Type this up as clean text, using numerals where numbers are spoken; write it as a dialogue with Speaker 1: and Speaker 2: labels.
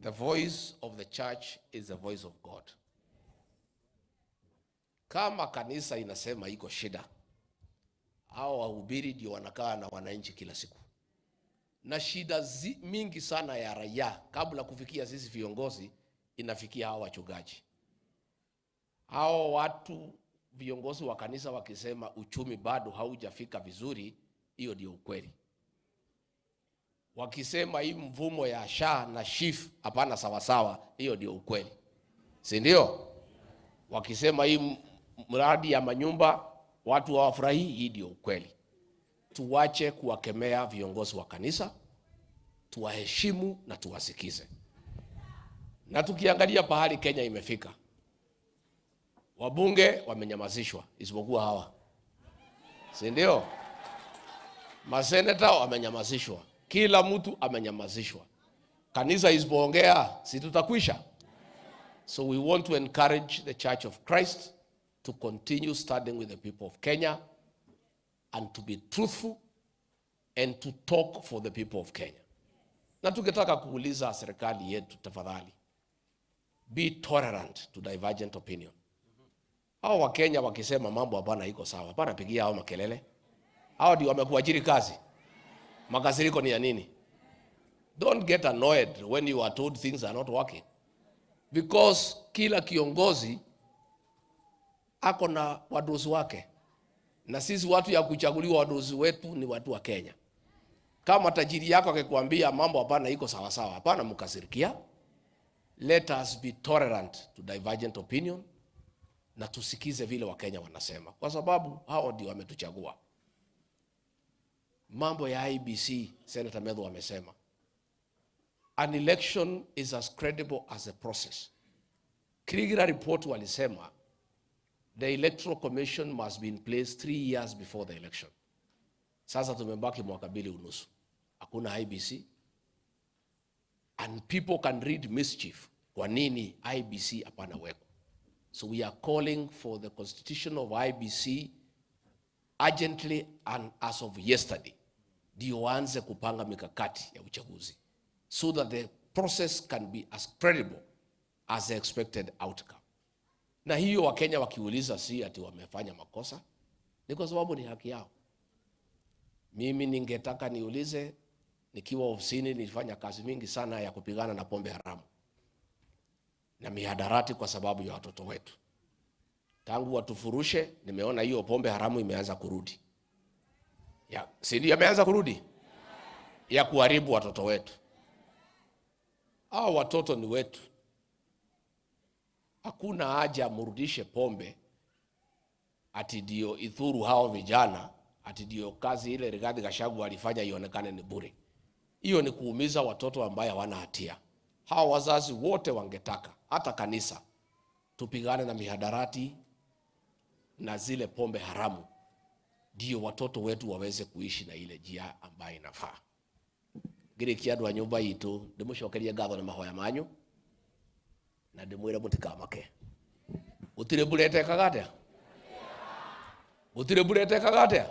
Speaker 1: The voice of the church is the voice of God. Kama kanisa inasema iko shida, hao wahubiri ndio wanakaa na wananchi kila siku, na shida mingi sana ya raia kabla kufikia sisi viongozi inafikia hao wachungaji. Hao watu viongozi wa kanisa wakisema uchumi bado haujafika vizuri, hiyo ndio ukweli. Wakisema hii mfumo ya SHA na SHIF hapana sawasawa, hiyo ndio ukweli, si ndio? Wakisema hii mradi ya manyumba watu hawafurahii, hii ndio ukweli. Tuwache kuwakemea viongozi wa kanisa, tuwaheshimu na tuwasikize. Na tukiangalia pahali Kenya imefika, wabunge wamenyamazishwa isipokuwa hawa, si ndio? Maseneta wamenyamazishwa, kila mtu amenyamazishwa. Kanisa isipoongea, si tutakwisha? So we want to encourage the Church of Christ to continue standing with the people of Kenya and to be truthful and to talk for the people of Kenya. Na tukitaka kuuliza serikali yetu, tafadhali be tolerant to divergent opinion. Hao Wakenya wakisema mambo hapana iko sawa, hapana pigia hao makelele. Hao ndio wamekuajiri kazi. Makasiriko ni ya nini? Don't get annoyed when you are told things are not working. Because kila kiongozi ako na wadosi wake, na sisi watu ya kuchaguliwa wadosi wetu ni watu wa Kenya. Kama tajiri yako akikwambia mambo hapana iko sawa sawa, hapana mkasirikia. Let us be tolerant to divergent opinion na tusikize vile Wakenya wanasema, kwa sababu hao ndio wametuchagua. Mambo ya IEBC, Senator Methu amesema an election is as credible as a process. Kriegler report walisema the Electoral Commission must be in place 3 years before the election. Sasa tumebaki mwaka mbili unusu, hakuna IEBC and people can read mischief. Kwa nini IEBC hapana wekwa? So we are calling for the constitution of IEBC urgently and as of yesterday, ndio waanze kupanga mikakati ya uchaguzi so that the process can be as credible as the expected outcome. Na hiyo Wakenya wakiuliza, si ati wamefanya makosa, ni kwa sababu ni haki yao. Mimi ningetaka niulize, nikiwa ofisini nilifanya kazi mingi sana ya kupigana na pombe haramu na mihadarati kwa sababu ya watoto wetu. Tangu watufurushe, nimeona hiyo pombe haramu imeanza kurudi, ya, si ndio imeanza kurudi ya kuharibu watoto wetu. Hao watoto ni wetu, hakuna haja mrudishe pombe ati ndio idhuru hao vijana, ati ndio kazi ile Rigathi Gachagua alifanya ionekane ni bure. Hiyo ni kuumiza watoto ambaye hawana hatia. Hawa wazazi wote wangetaka, hata kanisa, tupigane na mihadarati na zile pombe haramu, ndio watoto wetu waweze kuishi na ile njia ambayo inafaa. Ngirikia andu a nyumba itu ndimucokerie ngatho na mahoya manyu na ndimwire mutikamake. Gutire mbura itekaga atia? Gutire mbura itekaga atia?